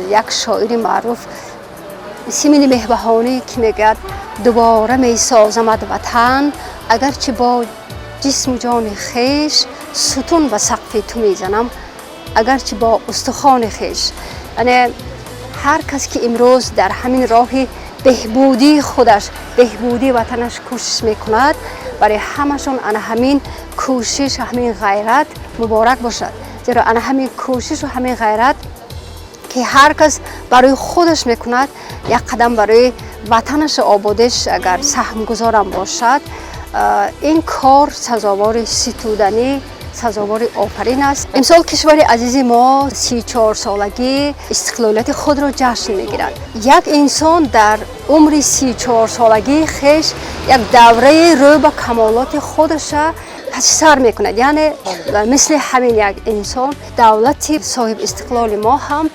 Як шоири маъруф Симини Беҳбаҳонӣ, ки мегӯяд: «Дубора месозамад ватан, агарчи бо ҷисму ҷони хеш, сутун ба сақфи ту мезанам, агарчи бо устухони хеш». Яъне ҳар кас, ки имрӯз дар ҳамин роҳи беҳбудии худаш, беҳбудии ватанаш кӯшиш мекунад, барои ҳамашон ана ҳамин кӯшиш, ҳамин ғайрат муборак бошад. Зеро ана ҳамин кӯшишу ҳамин ғайрат, ки ҳар кас барои худаш мекунад, як қадам барои ватанашу ободиш агар саҳмгузорам бошад, ин кор сазовори ситуданӣ, сазовори офарин аст. Имсол кишвари азизи мо 34-солагии истиқлолияти худро ҷашн мегирад. Як инсон дар умри 34-солагии хеш як давраи рӯ ба камолоти худаша паси сар мекунад. Яъне мисли ҳамин як инсон давлати соҳибистиқлоли мо ҳам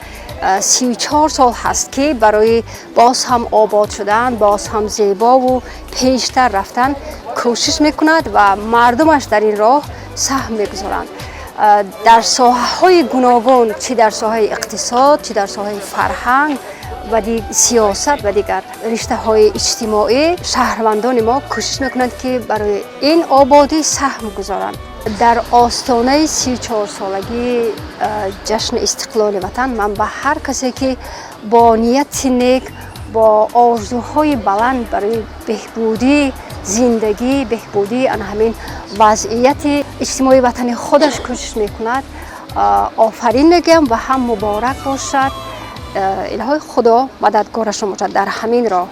34 сол ҳаст, ки барои боз ҳам обод шудан, боз ҳам зебову пештар рафтан кӯшиш мекунад ва мардумаш дар ин роҳ саҳм мегузоранд дар соҳаҳои гуногун, чӣ дар соҳаи иқтисод, чӣ дар соҳаи фарҳанг ва сиёсат ва дигар риштаҳои иҷтимоӣ. Шаҳрвандони мо кӯшиш мекунанд, ки барои ин ободӣ саҳм гузоранд. Дар остонаи 34-солагии ҷашни истиқлоли ватан ман ба ҳар касе, ки бо нияти нек, бо орзуҳои баланд барои беҳбудии зиндагӣ, беҳбудии ана ҳамин вазъияти иҷтимоии ватани худаш кӯшиш мекунад, офарин мегӯям ва ҳам муборак бошад. Илоҳои Худо мададгорашон бошад дар ҳамин роҳ.